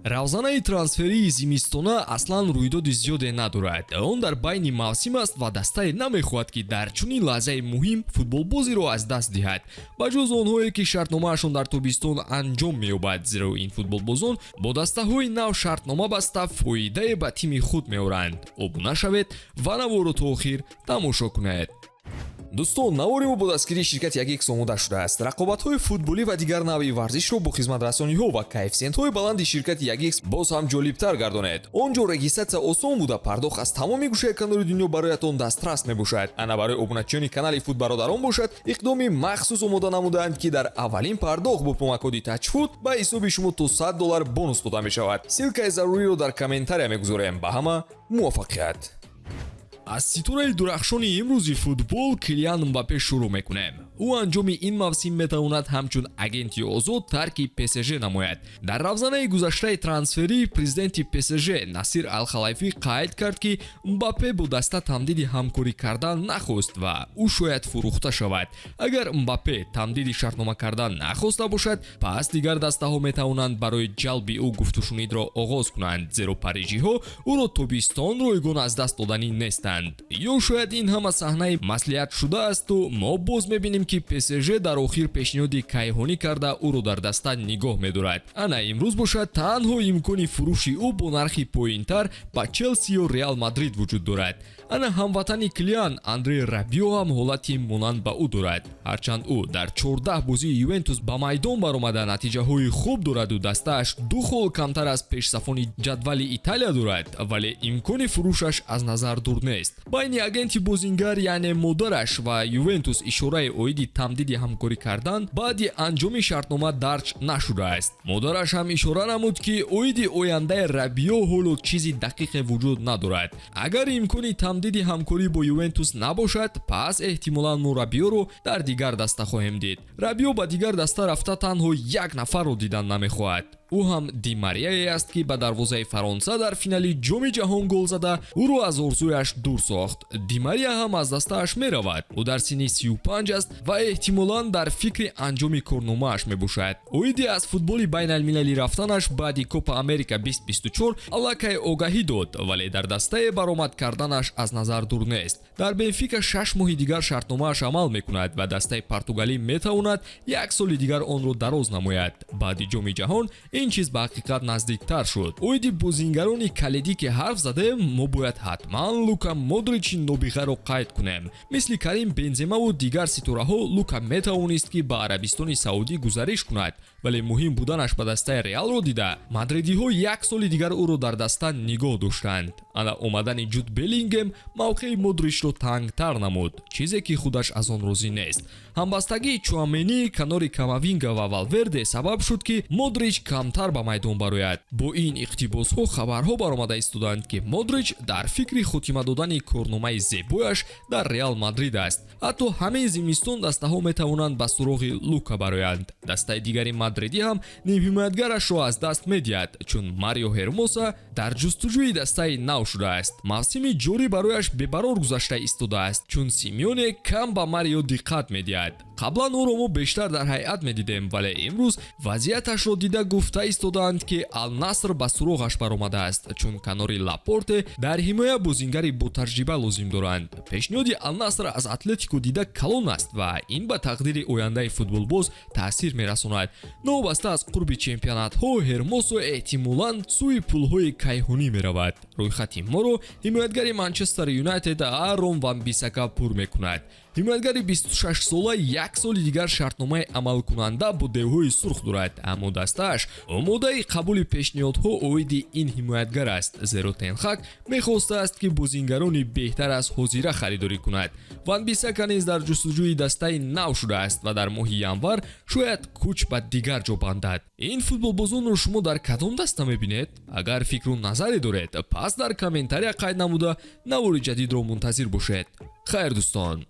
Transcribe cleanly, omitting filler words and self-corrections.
Равзанаи трансферии зимистона аслан рӯйдоди зиёде надорад. Он дар байни мавсим аст ва дастае намехоҳад, ки дар чунин лаҳзаи муҳим футболбозиро аз даст диҳад, ба ҷуз онҳое, ки шартномаашон дар тобистон анҷом меёбад, зеро ин футболбозон бо дастаҳои нав шартнома баста, фоидае ба тими худ меоранд. Обуна шавед ва наворо то охир тамошо кунед. Дӯстон, навори мо бо дастгирии ширкати Ягикс омода шудааст. Рақобатҳои футболӣ ва дигар навъи варзишро бо хизматрасониҳо ва коэффисиентҳои баланди ширкати Ягикс боз ҳам ҷолибтар гардонед. Он ҷо регистрация осон буда, пардохт аз тамоми гӯшаи канори дунё бароятон дастрас мебошад. Ана, барои обуначиёни канали Футбародарон бошад, иқдоми махсус омода намудаанд, ки дар аввалин пардохт бо промокоди Тачфут ба ҳисоби шумо то 100 доллар бонус дода мешавад. Ссылкаи заруриро дар комментария мегузорем. Ба ҳама муваффақият! Аз ситораи дурахшони имрӯзи футбол Килиан Мбаппе шурӯъ мекунем. Ӯ анҷоми ин мавсим метавонад ҳамчун агенти озод тарки ПСЖ намояд. Дар равзанаи гузаштаи трансферӣ президенти ПСЖ Насир Алхалайфӣ қайд кард, ки Мбаппе бо даста тамдиди ҳамкорӣ кардан нахост ва ӯ шояд фурӯхта шавад. Агар Мбаппе тамдиди шартнома кардан нахоста бошад, пас дигар дастаҳо метавонанд барои ҷалби ӯ гуфтушунидро оғоз кунанд, зеро парижиҳо ӯро тобистон ройгон аз даст доданӣ нестанд. Ё шояд ин ҳама саҳнаи маслиҳат шудаасту мо боз мебинем, ки ПСЖ дар охир пешниҳоди кайҳонӣ карда, ӯро дар даста нигоҳ медорад. Ана имрӯз бошад, танҳо имкони фурӯши ӯ бо нархи поинтар ба Челси ё Реал Мадрид вуҷуд дорад. Ана, ҳамватани Килиан Андре Рабио ҳам ҳолати монанд ба ӯ дорад. Ҳарчанд ӯ дар 14 бозии Ювентус ба майдон баромада, натиҷаҳои хуб дораду дастааш ду хол камтар аз пешсафони ҷадвали Италия дорад, вале имкони фурӯшаш аз назар дур нест. Байни агенти бозингар, яъне модараш, ва Ювентус ишораи оиди тамдиди ҳамкорӣ кардан баъди анҷоми шартнома дарҷ нашудааст. Модараш ҳам ишора намуд, ки оиди ояндаи Рабио ҳоло чизи дақиқе вуҷуд надорад. Агар имкони тамдиди ҳамкорӣ бо Ювентус набошад, пас эҳтимолан мо Рабиоро дар дигар даста хоҳем дид. Рабио ба дигар даста рафта, танҳо як нафарро дидан намехоҳад. Ӯ ҳам Ди Марияе аст, ки ба дарвозаи Фаронса дар финали Ҷоми Ҷаҳон гол зада, ӯро аз орзуяш дур сохт. Ди Мария ҳам аз дастааш меравад. Ӯ дар синни 35 аст ва эҳтимолан дар фикри анҷоми корномааш мебошад. Оиди аз футболи байналмилалӣ рафтанаш баъди Копа Америка 2024 аллакай огаҳӣ дод, вале дар дастае баромад карданаш аз назар дур нест. Дар Бенфика 6 моҳи дигар шартномааш амал мекунад ва дастаи португалӣ метавонад як соли дигар онро дароз намояд. Баъди Ҷоми Ҷаҳон ин чиз ба ҳақиқат наздиктар шуд. Оиди бозингарони калидӣ ки ҳарф задем, мо бояд ҳатман Лука Модричи нобиғаро қайд кунем. Мисли Карим Бенземаву дигар ситораҳо, Лука метавонист, ки ба Арабистони Саудӣ гузариш кунад, вале муҳим буданаш ба дастаи Реалро дида, мадридиҳо як соли дигар ӯро дар даста нигоҳ доштанд. Ана, омадани Ҷуд Беллингем мавқеи Модричро тангтар намуд, чизе ки худаш аз он розӣ нест. Ҳамбастагии Чуамени канори Камавинга ва Валверде сабаб шуд, ки Модрич камтар ба майдон барояд. Бо ин иқтибосҳо хабарҳо баромада истоданд, ки Модрич дар фикри хотима додани корномаи зебояш дар Реал Мадрид аст. Ҳатто ҳамин зимистон дастаҳо метавонанд ба суроғи Лука бароянд. Дастаи дигари мадридӣ ҳам нимҳимоятгарашро аз даст медиҳад, чун Марио Ҳермоса дар ҷустуҷӯи дастаи нав шудааст. Мавсими ҷорӣ барояш бебарор гузашта истодааст, чун Симеоне кам ба Марио диққат медиҳад. Қаблан ӯро мо бештар дар ҳайат медидем, вале имрӯз вазъияташро дида, гуфта истодаанд, ки Алнаср ба суроғаш баромадааст, чун канори Лапорте дар ҳимоя бозингари ботаҷриба лозим доранд. Пешниҳоди Алнаср аз Атлетико дида калон аст ва ин ба тақдири ояндаи футболбоз таъсир мерасонад. Новобаста аз қурби чемпионатҳо, Ҳермосо эҳтимолан сӯи пулҳои кайҳонӣ меравад. Рӯйхати моро ҳимоятгари Манчестер Юнайтед Аарон Ван Бисака пур мекунад. Ҳимоятгари 26-сола як соли дигар шартномаи амалкунанда бо девҳои сурх дорад, аммо дастааш омодаи қабули пешниҳодҳо оиди ин ҳимоятгар аст, зеро Тенхак мехостааст, ки бозингарони беҳтар аз ҳозира харидорӣ кунад. Ван Бисака низ дар ҷустуҷӯи дастаи нав шудааст ва дар моҳи январ шояд кӯч ба дигар ҷо бандад. Ин футболбозонро шумо дар кадом даста мебинед? Агар фикру назаре доред, пас дар комментария қайд намуда, навори ҷадидро мунтазир бошед. Хайр, дӯстон.